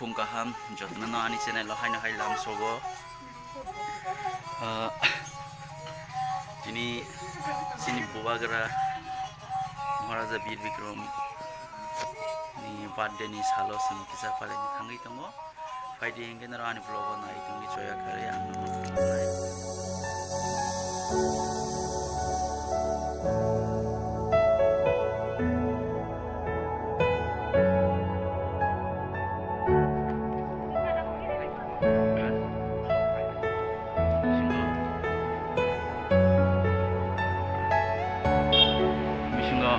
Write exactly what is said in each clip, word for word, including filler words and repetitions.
Phung kaham, jotono no ani channel o haino hai lam sogo. Ah, tini chini bubagra Maharaja Bir Bikram ni birthday ni salo chwng kisa phalai ni thangwi tongo. Phaidi hinkhe norok ani vlog o nai tongdi choya kharwi ang no. Bisingo.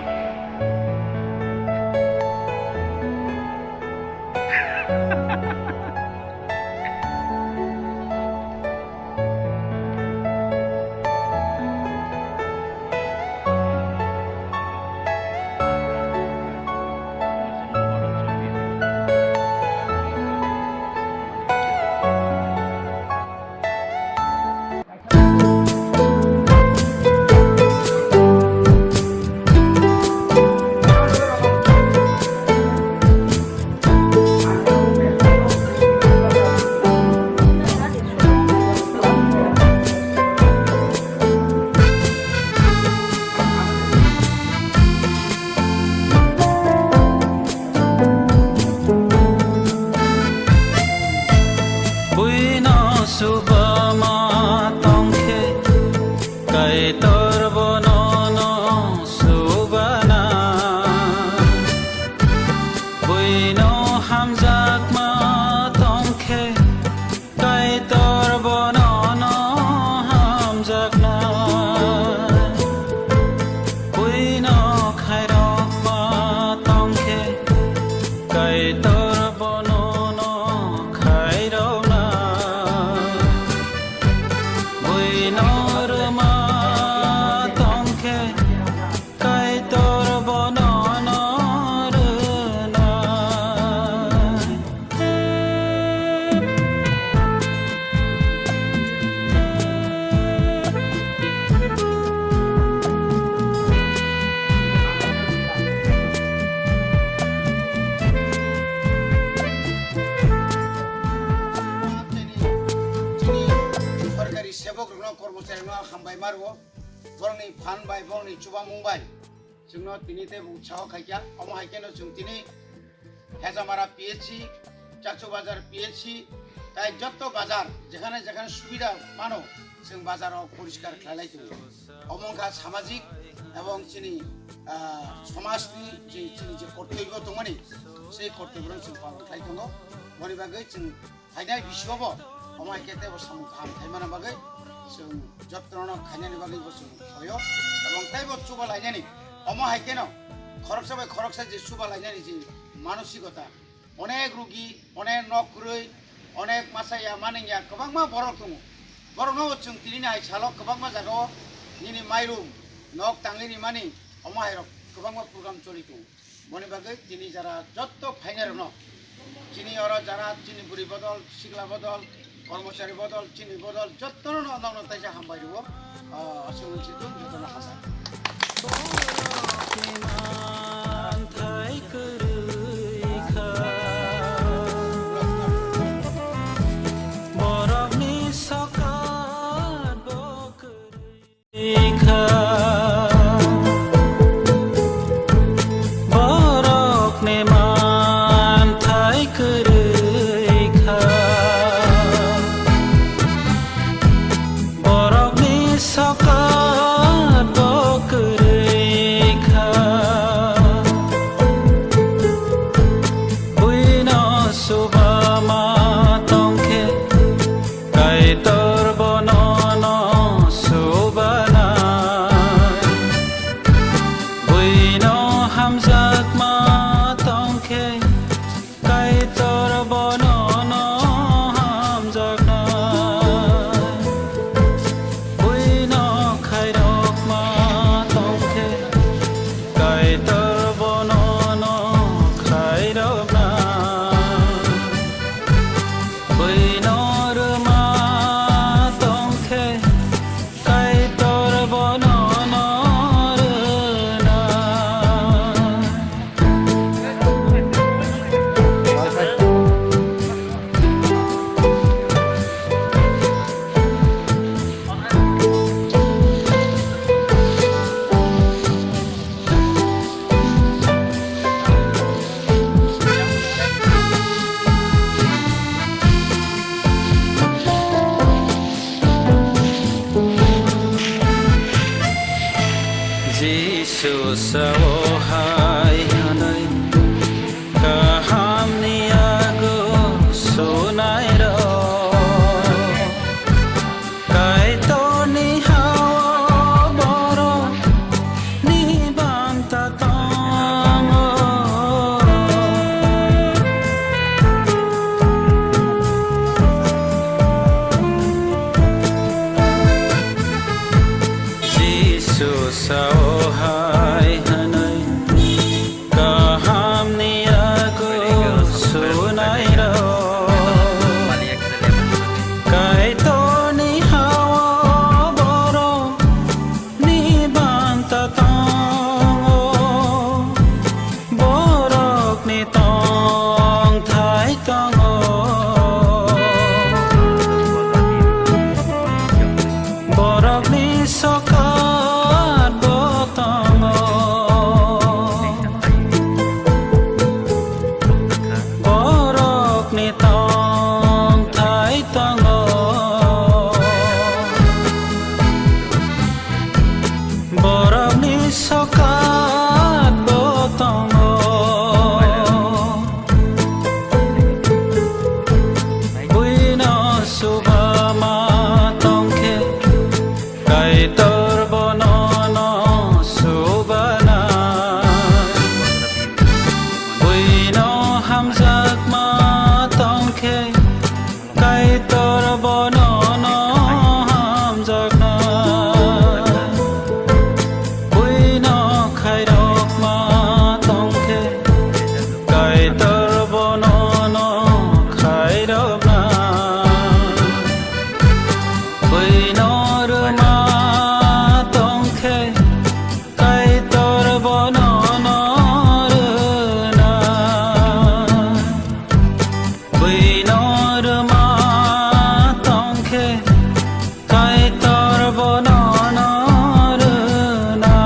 Buino subama tongkhe, Kaitor bono no subana. Buino hamjakma tongkhe, Kaitor bono no hamjakna. Buino khairokma tongkhe, Kaitor bono no khairokna. Buino rwma tongkhe, Kaitor bono no rwnai. Chini, chini sorkari sebok rokno, kormochari rokno hambai ma rwo. Borokni phan bai, borokni chubamung bai chwngno tini tei bo utsaho khaikha. Omo hai kheno chwng tini Hejamara P H C, Chakchu Bazar P H C, tai jotto bazar jekhane jekhane subida mano, chwng bazar o poriskar khlailai tongo. Omo wngkha samajik ebong chini, ah, somajni je, chini je kortoibyo tongmani, sei kortoibyo no chwng palon khlai tongo. Boni bagwi chwng phainai bisingo bo omo hai khe teibo samung kaham khaimani bagwi chwng jotono khainani bagwi bo chwng soyo, ebong teibo chuba lainani. Omo hai kheno khoroksa bai khoroksa je chuba lainani je manosikota, onek rugi, onek nok kwrwi, onek masa ya maneng ya kwbangma borok tongo. Borokno bo chwng tinini hai salo kwbangma jagao nini mairum nok tangwi rimani, omo hai rok kwbangma program choli tongo. Boni bagwi tini jara jotto phainairokno, chini oro jara chini bwrwi bodol, sikla bodol, kormochari bodol, chini bodol, jottono no nokno taisa hambai rwo. Ah, aswk wngsi tong, jottono hambai. Borokni manthai kwrwi kha, borokni sokat bo kwrwi. Kha, borokni manthai kwrwi kha, borokni sokat bo kwrwi kha. Buino subama tongkhe, Kaitor bono no subana. Buino hamjakma tongkhe, Kaitor bono no hamjakna. Buino khairokma tongkhe, Kaitor bono no khairokna. Sao hai hwnwi kahamni yago sunairok, Kaitorni ha-o borokni banta tongo. Jisu sao hai hwnwi kahamni yago sunairok, Kaitorni ha-o borokni banta tongo. Borokni tongthai tongo, borokni sokat bo tongo, borokni tongthai tongo. Borokni sokat bo tongo, buino subama tongkhe, Kaitor bono no subana. Buino hamjakma tongkhe, Kaitor bono no hamjakna. Buino khairokma tongkhe, Kaitor bono no khairokna. Buino rwma tongkhe, Kaitor bono no rwna. Buino rwma tongkhe, Kaitor bono no rwna.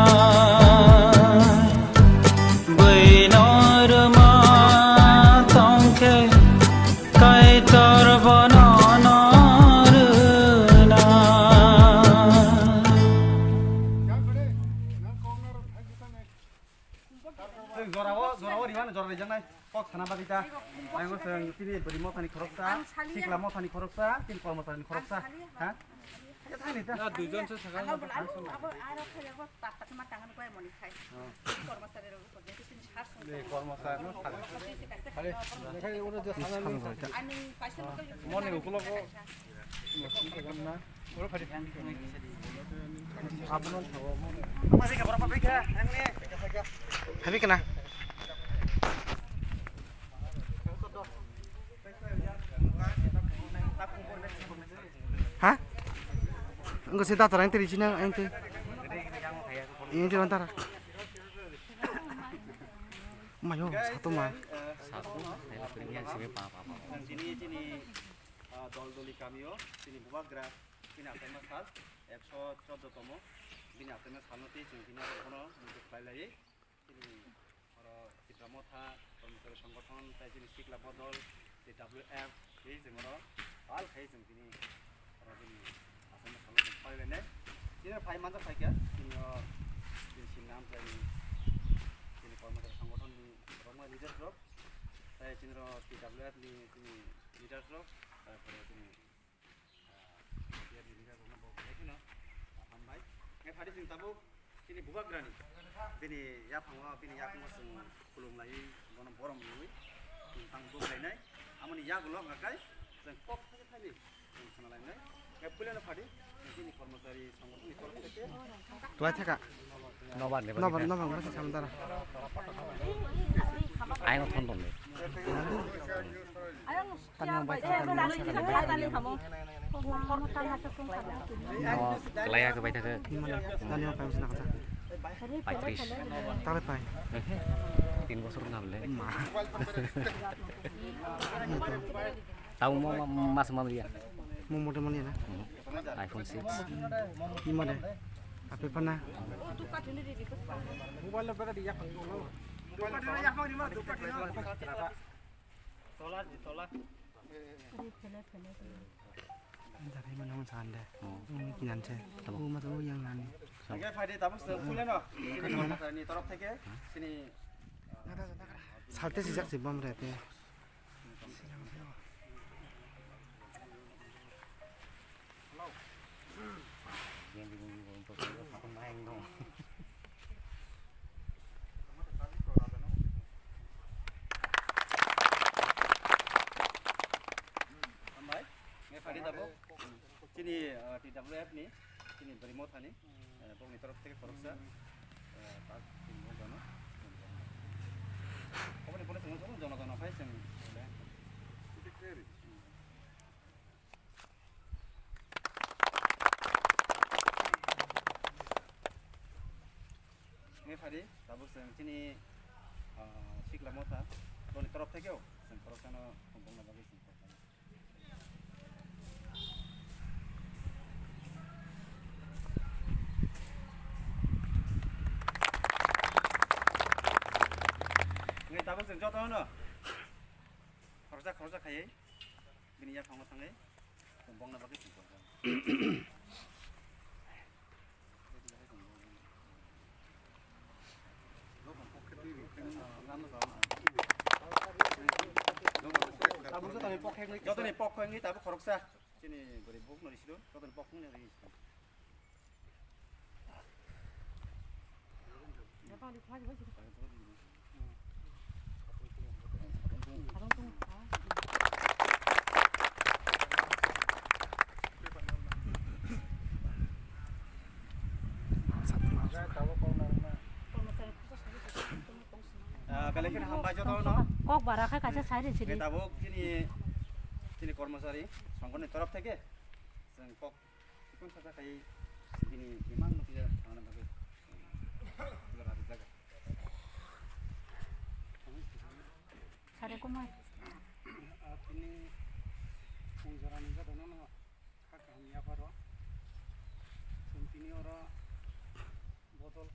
Buino rwma tongkhe, Kaitor bono no rwna. Jorao, jorao riwan, jora rijaknai. Kok sana bagwi ta. Ang seng tini bwrwi mothani khoroksa, sikla mothani khoroksa, tini kormochari ni khoroksa. Ha? Thani ta. Na duijon se sakha. Abo, abo, aro khai abo tak tak ma tangan koi moni khai. Kormochari rok ko je tini sar song. Le kormochari no thani. Ani paisa. Moni ukulogo. Habikna. Ha? Enggak sih, tak terang tadi sini, yang tu. Ini di antara. Mayo, satu mah. Ah, dol doli kamio, chini bubagra, chini achaima sal, ekso choddo tomo, bini achaima salno tei chwng tini abo bono muitu khlai laiwi, chini oro Tipra Motha, Kormochari Songgothon, tei chini Sikla Bodol, T W F, tei chwng oro pal khai chwng tini oro bini achaima salno chwng khlai lainai. Chini phai manjak phaikha, chini o, chini Simna Amchaini, chini Kormochari Songgothonni kwbangma leaders rok, tei chini oro T W F ni chini leaders rok, tarpore chini Phadi chwng tabuk chini bubagrani bini yaphango, bini yakungo chwng khulum laiwi, bono borom rwwi chwng tang buk lainai. Amoni yagulo hwnkha khe chwng kok thani thani chwng khna lainai. Khe puilano phadi chini kormochari songgothonni torof theke. Tuai thaka. Nobar, nobar, nobar, nobar, samdara. Ayang thon thon le. Tani ang bai thaka, tani ang bai thaka. Tani ang bai thaka. Tani ang bai thaka. Tani ang bai thaka. Paitris. Tale pai. Tin bosor na bole. Ma. Tau mo ma, mas ma ya. Mo mote mani na. iPhone six. Imade. Ape pana. Mobile lo bera di yak. Mobile lo yak. Tola di tola. Jani mano sande. Hmm. Ini kinan se. Tamo. Bu ma tamo yang nani. Oke, Fadi, tamo se, pule no. Ini ni torop theke, sini. Sarte sijak si bom rete. Hambai, nge Fadi tabo. Chini, ah, T W F ni, chini Bwrwi Mothani, eh, bokni torop theke khoroksa, eh, tak chini bo jono. Oboni pore chwng jono jono phai chwng. Nge Fadi, tabuk chwng chini, ah, Sikla Motha, boni torop thekeo chwng khoroksano bongna bagwi chwng khoroksano. Nge tabuk chwng jotono khoroksa khoroksa khaiwi bini yaphango thangwi chwng bongna bagwi chwng khoroksano. Jotoni pokhe wngwi tabuk khoroksa chini bwrwi buk no risi do, jotoni pokhe wngwi risi do. Ah, belai kheno hambai jotono. Kok bara khe kaisa side sidi. Tabuk chini, chini kormosari songkhoni torop theke chwng kok Sikon sasa khai bini imang no pija thangna bagwi. Pija rabi jaga. Sare kumai. Tini pung jora ni jaga no no kha kaham yaparo. Chwng tini oro bodol